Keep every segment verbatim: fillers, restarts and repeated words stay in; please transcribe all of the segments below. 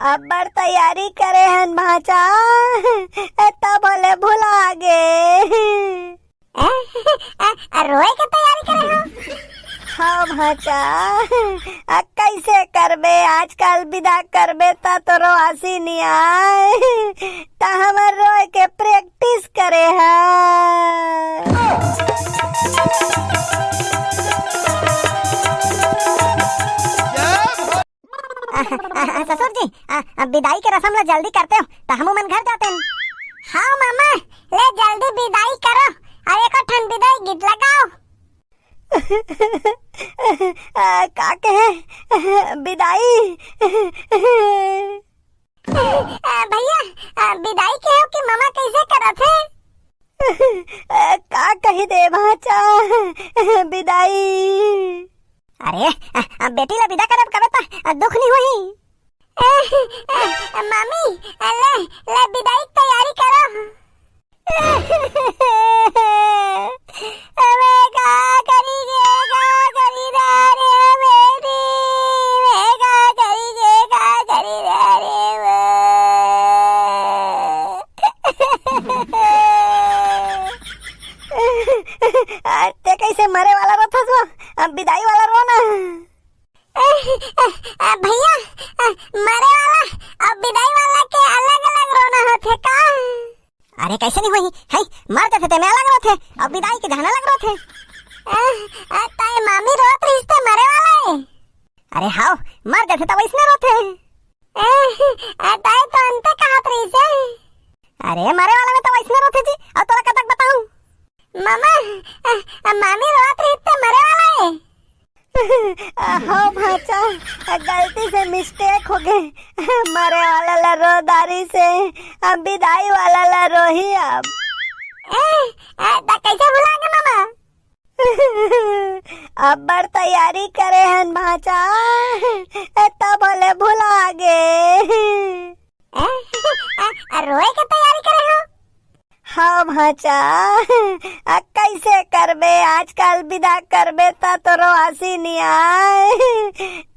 अब्बड़ तैयारी करे हन भांचा, तब ले भुला गे। ए, ए, ए, रोए के तैयारी करे हो? हाँ भांचा, आ, कैसे करबे? आजकल विदा करबे त तोरो आसी नहीं आए, त हमर रोए के प्रैक्टिस करे हा। आ, आ, आ, ससुर जी, आ, आ, विदाई के रसम ला जल्दी करते हो, त हमू मन घर जाते हैं। हाँ मामा, ले जल्दी विदाई करो, अउ एको ठन विदाई गीत लगाओ। आ, का कहे? विदाई? आ, भैया, आ, विदाई के हो कि मामा कैसे करत है? आ, का कही दे भांचा, विदाई। अरे, आ, आ, बेटी ला विदा करब कबे त, आ, दुख नहीं होही। आ, आ, मामी, आ, ले, ले विदाई के तैयारी करो। अबे का करी गे, का करी रे बेटी, मैं का करी गे, का करी रे वो। आ, ते कैसे मरे वाला रोथस वो? अब विदाई वाला रो ना। आ, आ, आ, भैया, आ, मरे वाला अउ विदाई वाला के अलग-अलग रोना होथे का? अरे, कैसे नहीं होही? है, मर जाथे ते में अलग रोथे, अउ विदाई के जहन अलग रोथे। आ, आ, ताई मामी रोत रहिस ते मरे वाला ए। अरे हाव, मर जाथे त वैसने रोथे। आ, आ, ताई तो अंते कहत रहिस ए। अरे, मरे वाला में त वैसने रोथे जी, अउ तोला कतक बताऊं? मामा, आ, आ, मामी रोत रहिस ते मरे वाला ए। आ, हो भांचा, आ, गलती से मिस्टेक हो गे। मरे वाला ला रो डारिस, अब विदाई वाला ला रोही अब। ए, ए, त कैसे भुला गे मामा? अब्बड़ तैयारी करे हन भांचा, ए, तब ले भुला गे। ए, ए, ए, रोए के तैयारी करे हो? हाँ भांचा, आ, कैसे करबे? आजकल विदा करबे त तोरो आसी नहीं आए,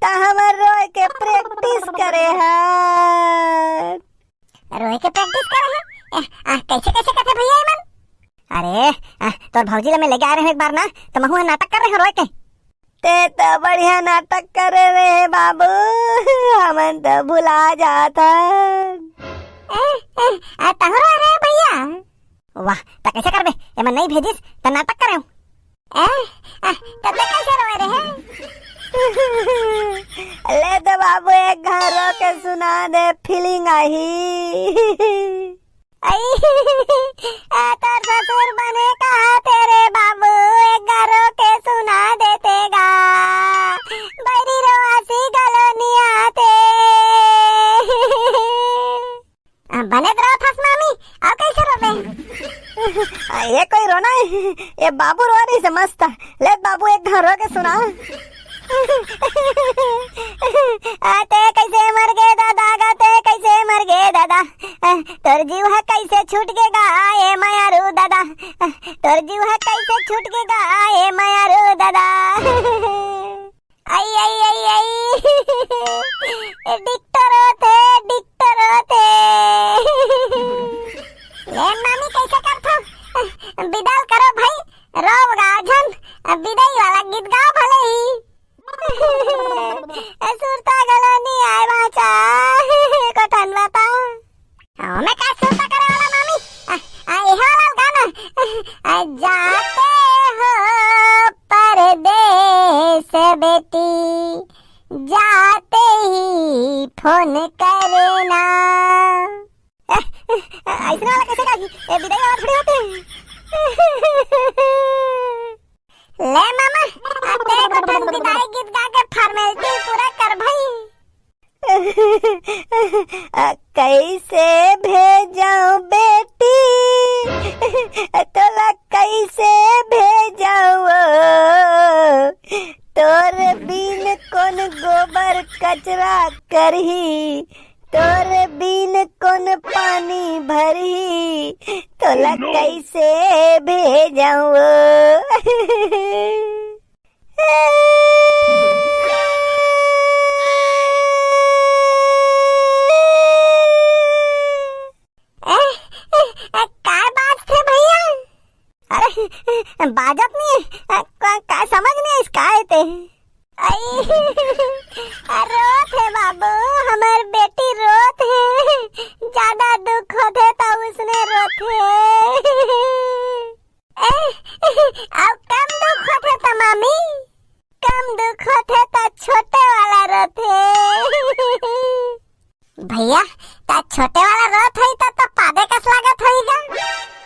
त हमर रोए के प्रैक्टिस करे हन। रोए के प्रैक्टिस करे हन? ए, आ, कैसे, कैसे करथे भैया एमन? अरे, आ, तोर भौजी ला मैं लेके आए रहेंव एक बार ना, त महू ह नाटक करे रहेंव रोए के। ते तो बढ़िया नाटक करे रहे बाबू, हमन तो भुला जात हन। ए, ए, आ, तहरो रे भैया। वाह, त कैसे करबे? एमन नहीं भेजिस, त नाटक करेंव। ए, आ, त ते कैसे रोए रहे? ले तो बाबू, एक घांव रो के सुना दे, फीलिंग आही। अई, ए तोर ससुर बने कहाथे रे बाबू, एक घांव रो के सुना देते गा। बैरी रो आसी घलो नी आथे। आ, बने तो रोथस मामी, अउ कैसे रोबे? आ, ये कोई रोना है? ये बाबू रो रहिस मस्त। ले बाबू, एक घांव रो के सुना। आ, ते कैसे मर गे दादा गा, ते कैसे मर गे दादा? आ, तोर जीव ह कैसे छूट गे गा, ए मयारू दादा? आ, तोर जीव ह कैसे छूट गे गा, ए मयारू दादा? आई, आई, आई, आई। डिक्टर होथे, डिक्टर होथे। ले मामी, कैसे करथो? विदा ल करो भाई, रोव गा झन, विदाई वाला गीत गाओ भले ही। सुरता घलो नी आय बाचा, कोठन बता। हाँ, मैं का सुरता करे वाला मामी? आ, आ, ये वाला गाना। आ, जाते हो परदेस बेटी, जाते ही फोन करना। ए, ए, ऐसने वाला कैसे गाही? ए, विदाई वाला थोड़ी होते हैं। ले मामा, आ, ते एक ठन विदाई गीत गा के formality पूरा कर भाई। आ, कैसे भेजव बेटी, तोला कैसे भेजव? तोर बिन कोन गोबर कचरा करही, तोर बिन कोन पानी भरही, तोला कैसे भेजव? भैया, त छोटे वाला रोत होई त, त पादे कस लागत होई गा।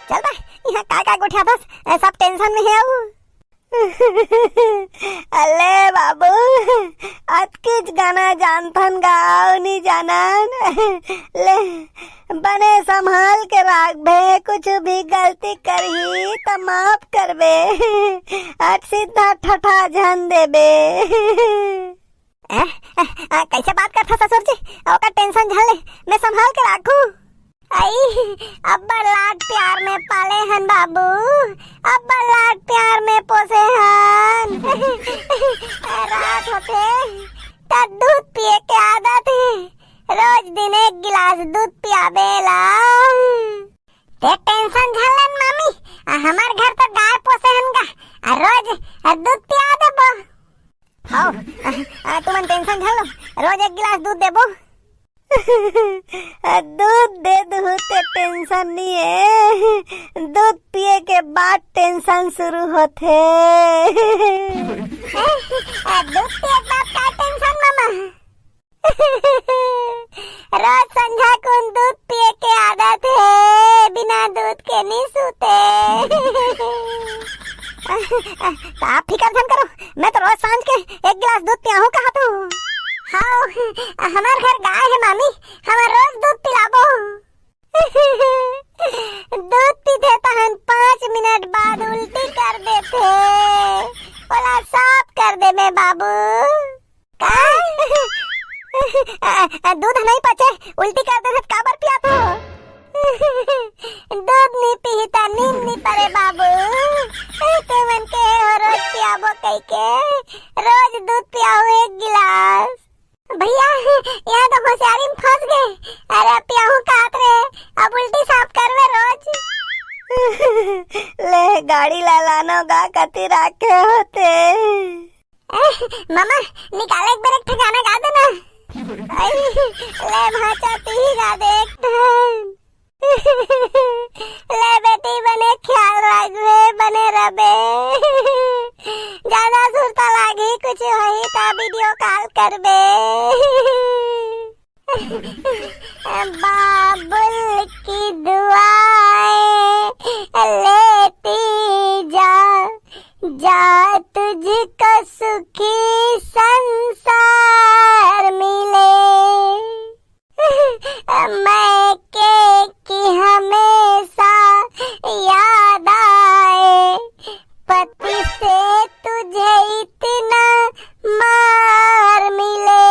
चल बा, इहाँ का का गोठियाथस, सब tension में हे अउ। अले बाबू, अतकीच गाना जानथन गा, अउ नी जानन। ले, बने संभाल के राखबे, कुछ भी गलती करही त माफ करबे, अउ सीधा ठठा झन देबे। ए, ए, ए, कइसे बात करथस ससुर जी? ओकर tension झन ले, मैं संभाल के राखूं। अई, अब्बड़ लाड प्यार में पाले हन बाबू, अब्बड़ लाड प्यार में पोसे हन। रात होथे त दूध पिए के आदत हे, रोज दिन एक गिलास दूध पियाबे ला। ते tension झन लेन मामी, आ, हमर घर तो गाय पोसे हन गा, आ, रोज, आ, दूध पिया देबो। हव, आ, आ, तुमन tension झन लो, रोज एक गिलास दूध देबो। आ, दूध दे दुहू ते tension नी हे, दूध पिए के बाद tension शुरू होथे। आ, दूध पिए के बाद का tension मामा? रोज संझा कुन दूध पिए के आदत हे, बिना दूध के नी सूते। त आप फिकर झन करो, मैं तो रोज सांझ के एक गिलास दूध पियाहूं कहत हूं। हव, हमर घर गाय हे मामी, हमर रोज दूध पिलाबो। दूध पीथे तहन पाँच मिनट बाद उल्टी कर देथे, ओला साफ कर देबे बाबू। का? अ, अ, दूध नहीं पचे, उल्टी कर देथे, काबर पियाथो? दूध नी पीही त नींद नी परे बाबू। तुमन के हो रोज पियाबो कहिके, रोज दूध पियाहू एक गिलास। भैया, इहाँ तो होशियारी में फंस गे। अरे पियाहू कहत रे, अब उल्टी साफ करबे रोज। ले गाड़ी ला लानो गा कति राखे होते। ए, मामा, निकाले एक बार एक ठे गाना गा दे ना। आई, ले भांचा तू ही गा दे एक ठन। ले बेटी बने ख्याल रखबे, बने रबे। ज्यादा सुरता लागी, कुछ होही त video call करबे। बाबुल की दुआएं लेती जा, जा तुझको सुखी संसार मिले। मैं के की हमेशा याद आए, पति से तुझे इतना मार मिले।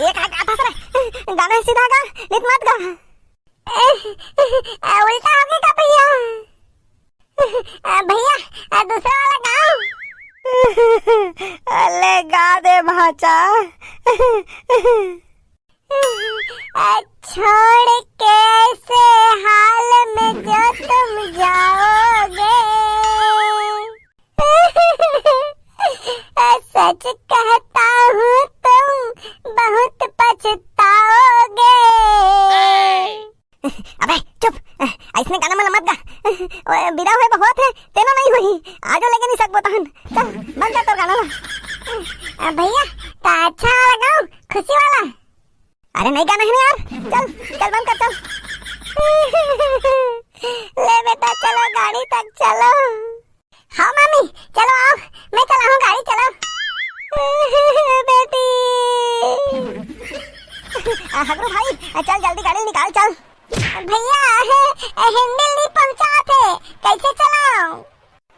ये का गाथस रे? गाना सीधा गा, नित मत गा। उल्टा हो गया का भैया? भैया, दूसरा वाला गाओ। अले गा दे भांचा। छोड़ के ऐसे हाल में जो तुम जाओगे, सच कहता हूँ तुम बहुत पछताओगे। अबे चुप, अइसने गाना मन मत गा। ओए, बिदा होए बहुत हे, तेनो नहीं होही। आजो लेके नहीं सकबो तहन। चल, बंद कर तोर गाना ला। भैया, त अच्छा वाला गाओ, खुशी वाला। अरे नहीं गाना हे ना यार, चल, चल बंद कर, चल। ले बेटा, चलो गाड़ी तक चलो। हाँ मामी, चलो आओ, मैं चलाहूँ गाड़ी, चलो। बेटी। हगरू भाई, चल जल्दी गाड़ी निकाल, चल। भैया, handle नहीं पहुँचाथे, कैसे चलाओ?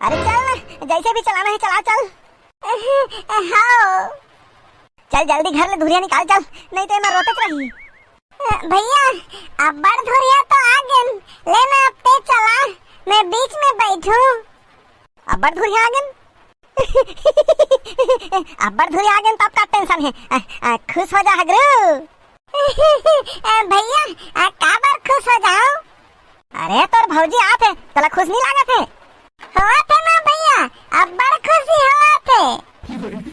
अरे चल ना, जैसे भी चलाना हे चला, चल। हाँ। चल जल्दी घर ले धुरिया निकाल चल, नहीं तो एमा रोतच रही। भैया, अब्बड़ धुरिया तो आ गेन, ले ना अब ते चला, मैं बीच में बैठूं। अब्बड़ धुरिया आ गेन? अब्बड़ धुरिया आ गेन तब का tension हे? खुश हो जा हगरू। भैया, काबर खुश हो जाओ? अरे तोर भौजी आत हे, तोला खुश नहीं लागत हे? होवत हे ना भैया, अब्बड़ खुशी होवत हे।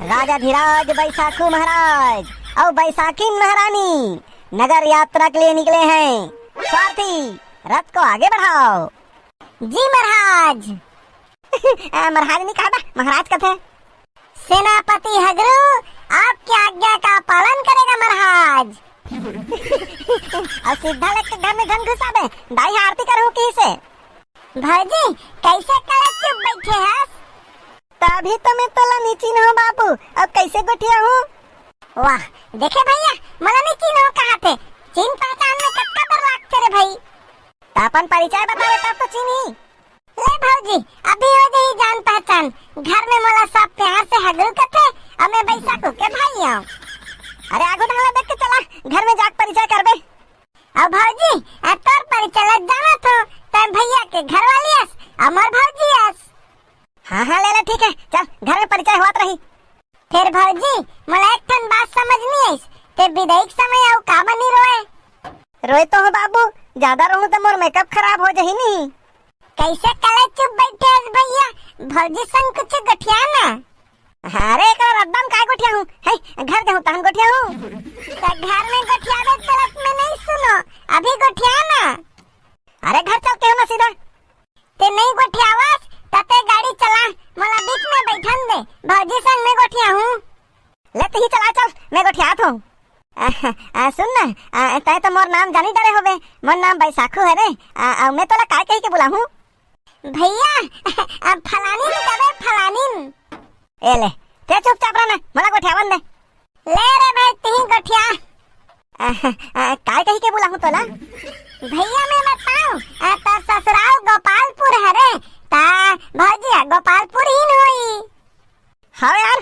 राजाधिराज बैसाखू महाराज अउ बैसाखिन महारानी नगर यात्रा के लिए निकले हैं। सारथी, रथ को आगे बढ़ाओ। जी महाराज। महाराज नहीं कहा था, महाराज कथे। सेनापति हगरू आपकी आज्ञा का पालन करेगा महाराज। अउ सीधा लेके घर में झन घुसाबे, दाई ह आरती करहूं कहिसे। भौजी, कइसे कले चुप बइठे हस? तभी तो मैं तोला नी चिन्हों बाबू, अब कइसे गोठियाहूं? वाह, देखे भइया, मोला नी चिन्हों कहाथे, चिन्ह पहचान में कतका बर लागथे रे भई। त अपन परिचय बताबे तब तो चिन्ही। ले भौजी, अभी हो जाही जान पहचान। घर में मोला सब प्यार से हगरू कथे, अउ मैं बैसाखू के भाई हंव। अरे आगू ढाला देख के चला, घर में जाके परिचय करबे। अउ भौजी, अ, तोर परिचय ल जानत हंव, तैं भइया के घरवाली अस, अउ मोर भौजी अस। हां, हां, ले ले, ठीक हे, चल, घर में परिचय होवत रही। फेर भौजी, मोला एक ठन बात समझ नी आइस, तैं बिदाई के समय अउ काबर नी रोए? रोए तो हंव बाबू, जादा रोहूं त मोर makeup खराब हो जाही नी। कइसे कले चुप बइठे हस भइया, भौजी संग कुछ गोठिया ना। अरे, एकरा रद्दा म काय गोठियाहूं? हे, घर जाहूं तहन गोठियाहूं। त घर में गोठियाबे तुरंत में नहीं सुनो, अभी गोठिया ना। अरे, घर चल के हम सीधा। तैं नहीं गोठियावस, त तैं गाड़ी चला, मोला बीच में बइठन दे, भौजी संग में गोठियाहूं। ले, तहीं चला चल, मैं गोठियात हंव। अ, अ, सुन ना, अ, तैं तो मोर नाम जानी डरे होबे, मोर नाम बैसाखू हरे, अ, अ, मैं तोला काय कहि के बुलाहूं? भइया, अ, फलानिन कबे, फलानिन। ए ले, तैं चुपचाप रह ना, मोला गोठियावन दे। ले रे भाई, तहीं गोठिया। अ, अ, काय कहि के बुलाहूं तोला? भइया, मैं बतांव, अ, तोर ससुराल गोपालपुर हरे, त भौजी ह गोपालपुरहिन होही। हां यार,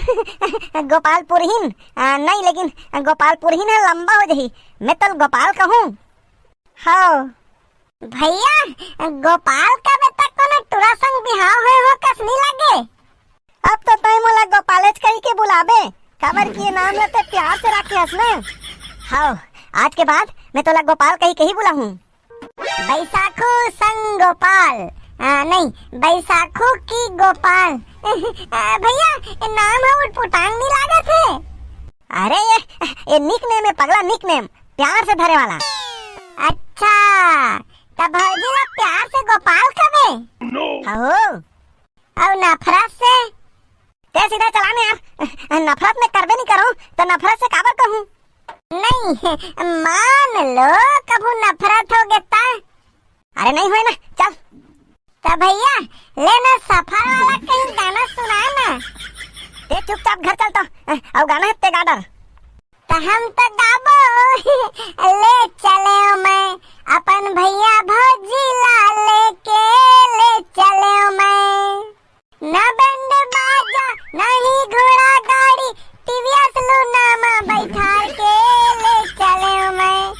गोपालपुरहिन, अ, नहीं, लेकिन गोपालपुरहिन ह लंबा हो जाही, मैं तोला गोपाल कहूं। हव। भइया, गोपाल कबे त कोनो टूरा संग बिहाव होय हो कस नी लगे। अब तो तैं मोला गोपालेच कहि के बुलाबे, काबर कि ये नाम ल तैं प्यार से राखे हस ना। हव, आज के बाद मैं तोला गोपाल कहि के ही बुलाहूं। बैसाखू संग गोपाल, आ, नहीं, बैसाखू की गोपाल। आ, भइया, ये नाम ह उटपुटांग नी लागत हे? अरे ये, ये nickname हे पगला, nickname, प्यार से धरे वाला। अच्छा, त भौजी ला प्यार से गोपाल कबे? हव। अउ नफरत से? तैं सीधा चला ना यार, नफरत मैं करबे नी करंव, त नफरत से काबर कहूं? नहीं, मान लो कभू नफरत होगे त? अरे नहीं होय ना, चल। त भइया, ले ना सफर वाला कहीं गाना सुना ना। तैं चुपचाप घर चल तो, अउ गाना हे तैं गा डर। त हम तो गाबो, ले चलेंव मैं अपन भइया भौजी ला लेके, ले चलेंव मैं। ना band बाजा, ना ही घोड़ा गाड़ी, TVS Luna मा बैठार के ले चलेंव मैं।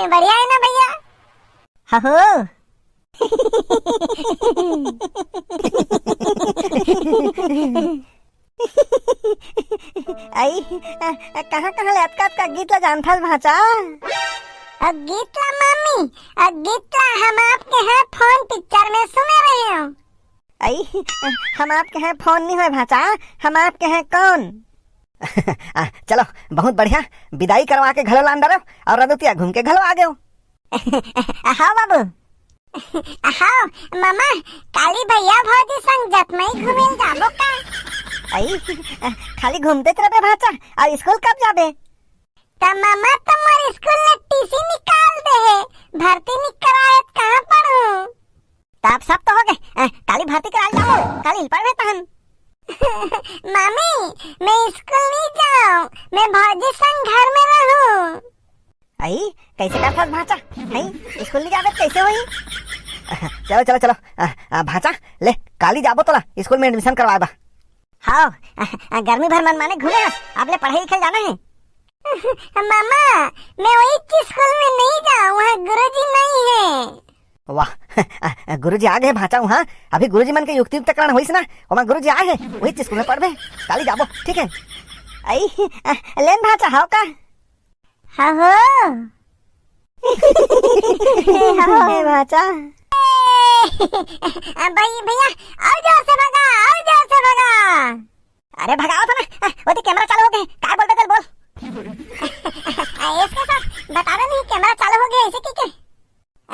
बढ़िया हे ना भइया? हहो। अई, अ, अ, कहाँ, कहाँ ले अतका, अतका गीत ला जानथस भांचा? अ, गीत ला मामी, अ, गीत ला हम आपके हैं फोन पिक्चर में सुने रहेंव। अई, अ, हम आपके हैं फोन नहीं होय भांचा, हम आपके हैं कौन? आ, चलो, बहुत बढ़िया, बिदाई करवा के घलो लान डरेव अउ रदुतिया घूम के घलो आ गेव। हव बाबू। हव, मामा, काली भइया भौजी संग जतमई घूमे ल जाबो का? अई, खाली घूमतेच रहिबे भांचा, अउ स्कूल कब जाबे? त मामा, त मोर स्कूल ले TC निकाल दे हे, भर्ती नी कराए हे त कहाँ पढ़हूं? त अब सब तो होगे, अ, काली भर्ती कराए ल जाबो, काली ल पढ़बे तहन। मामी, मैं स्कूल नी जांव, मैं भौजी संग घर में रहूं। अई, कइसे करथस भांचा? हई, स्कूल नी जाबे त कइसे होही? चलो, चलो, चलो। आ, आ, भांचा, ले, काली जाबो तोला स्कूल में admission करवाए बर। हव, आ, आ, गर्मी भर मनमाने घूमे हस, अब ले पढ़ई लिखई ल जाना हे। मामा, मैं ओही स्कूल में नहीं जांव, वहाँ गुरुजी नहीं हे। वाह, गुरुजी आ गे भांचा उहाँ। अभी गुरुजी मन के युक्ति युक्तकरण होइस ना, ओमा गुरुजी आए हे, उही स्कूल में पढ़बे। काली जाबो, ठीक हे? अई, लेन भांचा, हव का? हहो। हहो। ए भांचा। अ, भई, भइया, अउ जोर से भगा, अउ जोर से भगा। अरे भगावत हंव ना, अ, ओती camera चालू होगे, काय बोलबे तेला बोल। अ, इसके साथ बता दे नहीं, camera चालू होगे, ऐसे की के?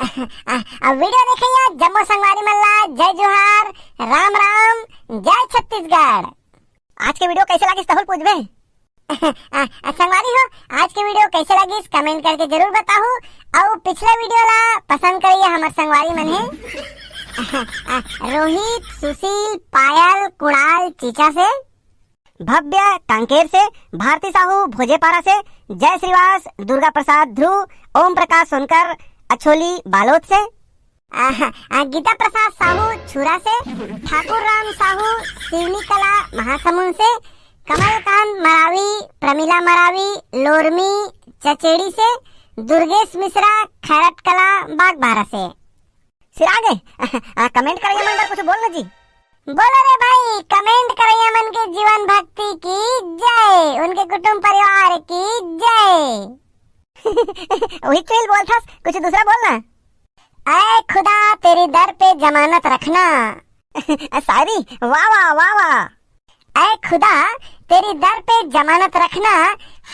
अ, अ, video देखइया जम्मो संगवारी मन ला जय जोहार, राम राम, जय छत्तीसगढ़। आज के video कइसे लागिस तहूं ल पूछबे? आ, आ, संगवारी हो, आज के वीडियो कैसे लगिस, कमेंट करके जरूर बताहू। अउ पिछला वीडियो ला पसंद करिए हमर संगवारी मन हे। आ, रोहित, सुशील, पायल, कुणाल, चीचा से, भव्य, कांकेर से, भारती साहू, भोजेपारा से, जय श्रीवास, दुर्गा प्रसाद ध्रुव, ओम प्रकाश सोनकर, अछोली, बालोद से, आ, आ, गीता प्रसाद साहू, छुरा से, ठाकुर राम साहू, सिवनी कला, महासमुंद से, कमलकांत मरावी, प्रमिला मरावी, लोरमी, चचेड़ी से, दुर्गेश मिश्रा, खैरट कला, बागबाहरा से। सिरागे, आ, कमेंट करइया मन बर कुछ बोल ना जी। बोलो रे भाई, कमेंट करइया मन के जीवन भक्ति की जय, उनके कुटुंब परिवार की जय। वही चुहिल बोलथस, कुछ दूसरा बोल ना। ऐ खुदा, तेरी दर पे जमानत रखना। शायरी, वाह, वाह, वाह, वाह। ऐ खुदा, तेरी दर पे जमानत रखना,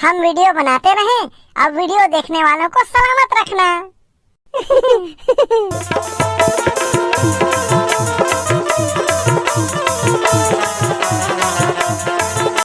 हम वीडियो बनाते रहें, अब वीडियो देखने वालों को सलामत रखना।